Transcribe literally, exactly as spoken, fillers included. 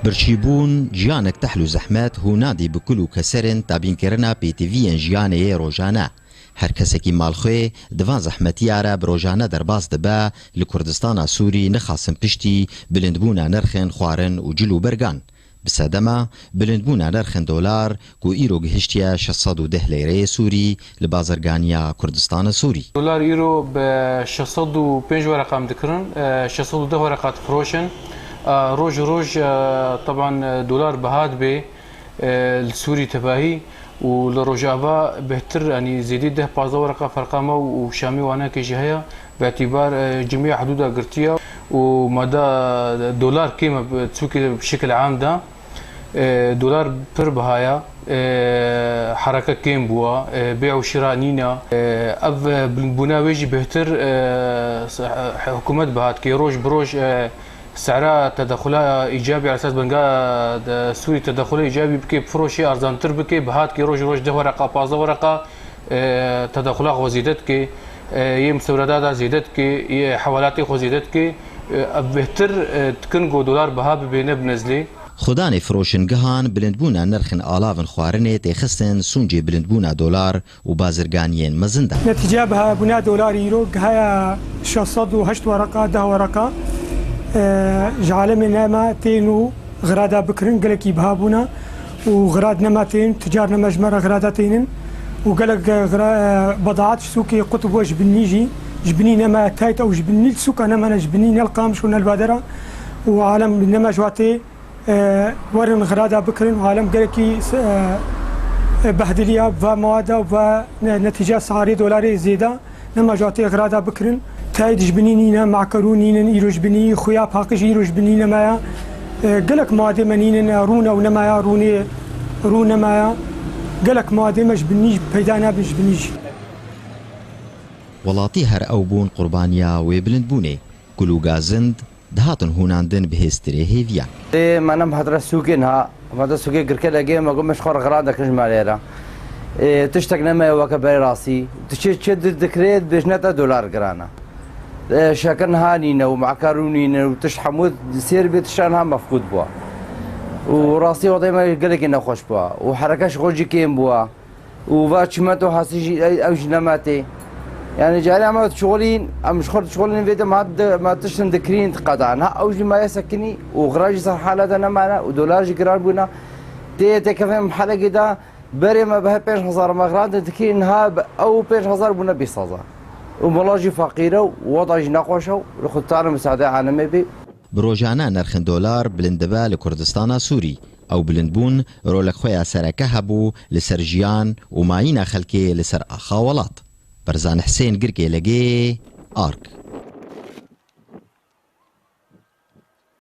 Birçîbûn, jiyanek tehl û zehmet, hûnandî bi kul û keserin tabînkirina pêtiviyên jiyanê yê rojane. Her kesekî malxwê di van zehmetiya re bi rojane derbas dibe, li Kurdistana Sûrî nixasin piştî bilindbûna nirxên xwarin û cil û bergan. Bi sedema bilindbûna nirxên dolar ku îro gihiştiye şeş sed û deh leyreyê Sûrî li bazirganiya Kurdistana Sûrî. Dolar îro bi şeş sed û pênc wereqa em dikirin, e, şeş sed û deh wereqa difiroşin. E, roj roj, e, teban, e, dolar biha dibe, e, li Sûrî tevahî û li Rojava bêhtir, yanî zêdî deh pazdeh wereqa ferqa me û, û Şamê wanekê jî heye. Bi îtîbar, e, cimîya hidûda girtiye û mada dolar kêm e, bi, çûkê bi şekil am de, e, dolar pir bihaya, e, hereke kêm bûwa, e, bê û şira nîne. E, ev, e, bilindbûna wê jî bêhtir, e, s-, e, hikûmet bihat kê roj bi roj, e, sera tedexula îcabî, esas benga de Sûrî tedexula îcabî bike, bifiroşê, arzantir bike, bihat kê roj roj deh wereqa, pazdeh wereqa, e, tedexula xwe zêde dike, e, yê musewreda da zêde dike, yê hewalatê xwe zêde dike, e, ev bêhtir, e, dikin ku dolar biha bibe, ne binezlê. Xudanê firoşingihan bilindbûna nirxên alavin xwarinê têxistin sûncê bilindbûna dolar û bazirganiyên mezin de. Netîceya bihabûna dolarê îro gihaye şeş sed û heşt wereqa, deh wereqa, e, ji alemê nema tên û xirada bikirin, gelekî bihabûna û xirad nema tên, ticar nema ji me re xirada tênin û gelek, e, xira-, e, bedaat ji sûkê qut bû ji binî jî, ji binî nema tayt ew ji binî li sûka nemane, ji binî ne li Qamiş û ne li Badera û alem nema ji watê e, werin xirada bikirin û alem gelekî, e, e, behdiliya va mewada va ne-, netîca siarê dolarê zêda nema ji watê xirada bikirin. Tayê dijbinî nîne, makerûn nînin, îro ji binî xuya paqij îro ji binî nemaya. E, gelek mewade me nînin, e, rûne û nemaya, rûnê rû nemaya. Gelek mewade me ji binî peyda nabin ji binî jî. Welatî her ew bûn qurbaniya wê bilindbûnê. Kul û gazind dihatin hûnandin bi hêztirê hêviyan. Ê, me nem hatre sûkê niha, me de sûkê girke legê me got, me ji xwe re xira dikin ji malê re. Ê, tiştek neme weke berê rastî. Tu çi, çi di-, dikirê, dibêjine te dolar giran e. Ê, şekir niha nîne û makarûn nîne û tişt hemû sêr bê, tişta niha mefqûd bû. Û rastî wadayê me gelekî nexweş bû. Û hereke ji xwe jî kêm bû. û va çimento hasî jî, ew, ew jî nema tê. Yani carê em ew dişixulîn, em ji xwe dişixulîn vê de ma di-, ma tiştin dikirîn diqeda. Niha ew jî ma yê sekinî û xira jî ser hala de nemane û dolar jî giran bûne. Tê têkevên mihelekê de berê me bi her pênc hezar me xira de dikirîn, niha bi ew pênc hezar bûne bîst hezar. Û mala jî feqîr e û weda jî nexweş e û li xwe dikare misaade alemê bê. Bi rojane nirxên dolar bilind dibe li Kurdistana Sûrî. Ew bilindbûn rolek xwe ya sereke hebû li ser jiyan û mayîna xelkê li ser axa welat. Berzan Hisên, Girkê Legê, Ark.